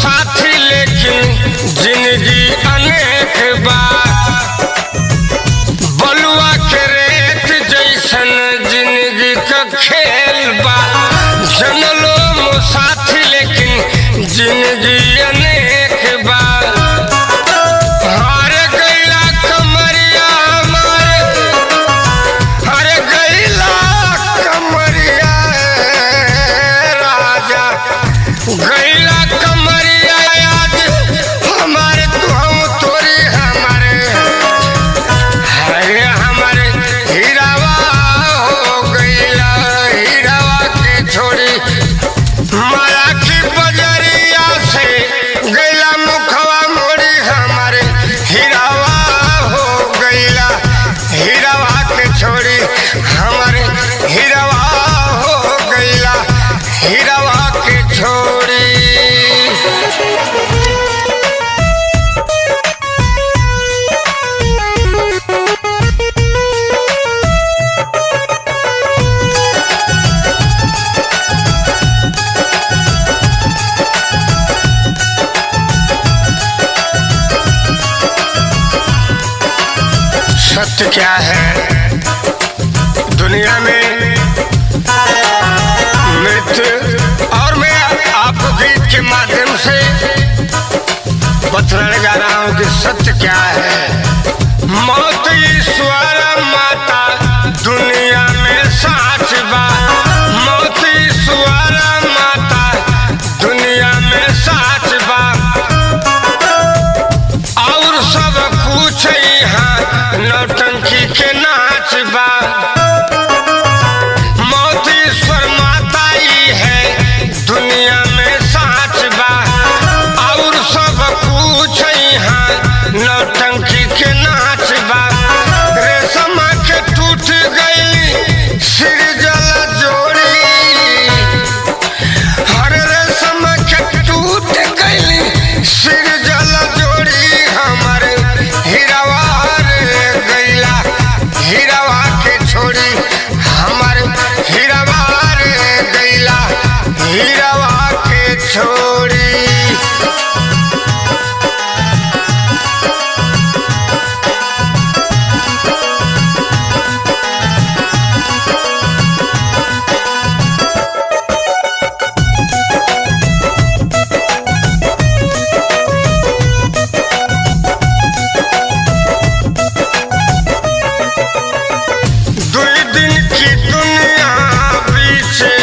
साथी लेकिन जिंदगी अनेक बा। बलुआ के रेत जैसन जिंदगी का खेल बा। जनलो मो साथी लेकिन जिंदगी अनेक बा। हार गईला कमरिया हमारे, हार गईला कमरिया राजा, गईला कमरिया आज हमारे, तू हम तोरी हमारे, अरे हमारे हीरावा हो गईला। हीरावा के छोड़ी माया की बजरिया से गईला मुखवा मोड़ी हमारे, हीरावा हो गईला। हीरावा के छोड़ी हमारे, हीरावा हो गईला, हीरावा के छोड़ी। सत्य क्या है दुनिया में मृत्यु, और मैं आपको गीत के माध्यम से बतलाने जा रहा हूँ कि सत्य क्या है। मौत ईश्वर माता दुनिया में साच बा। मौत ईश्वर माता दुनिया में साच बा। और सब कुछ यहाँ नौटंकी के नाच बा। मौत ईश्वर माता ही है दुनिया में साच बा। और सब कुछ यहाँ नौटंकी के नाच बा। रेशम के टूट गई सिर जल जोड़ी, हर रेशम के टूट गई सिर जल जोड़ी हमारे, हीरावा रे गईला। हीरावा के छोड़ी हमारे, हीरावा रे गईला, हीरावा के छोड़ी। दुई दिन की दुनिया पीछे,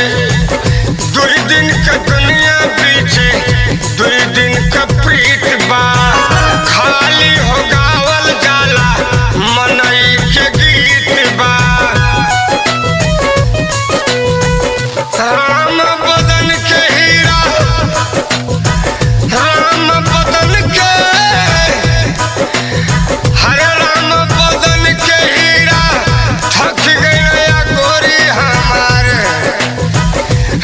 दुई दिन का दुनिया पीछे, दुई दिन का प्रीत बा। खाली हो गावल जाला मनई के गीत बा। राम बदन के हीरा, राम बदन के, हरे राम बदन के हीरा, थक गया गोरी हमारे।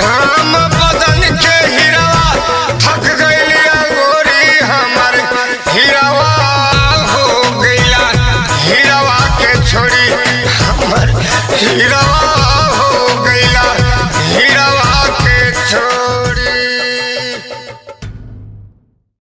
राम बदन के हीरावा, थक गईलिया गोरी हमारे, हीरावा हो गईला। हीरावा के छोड़ी हमर, हीरावा।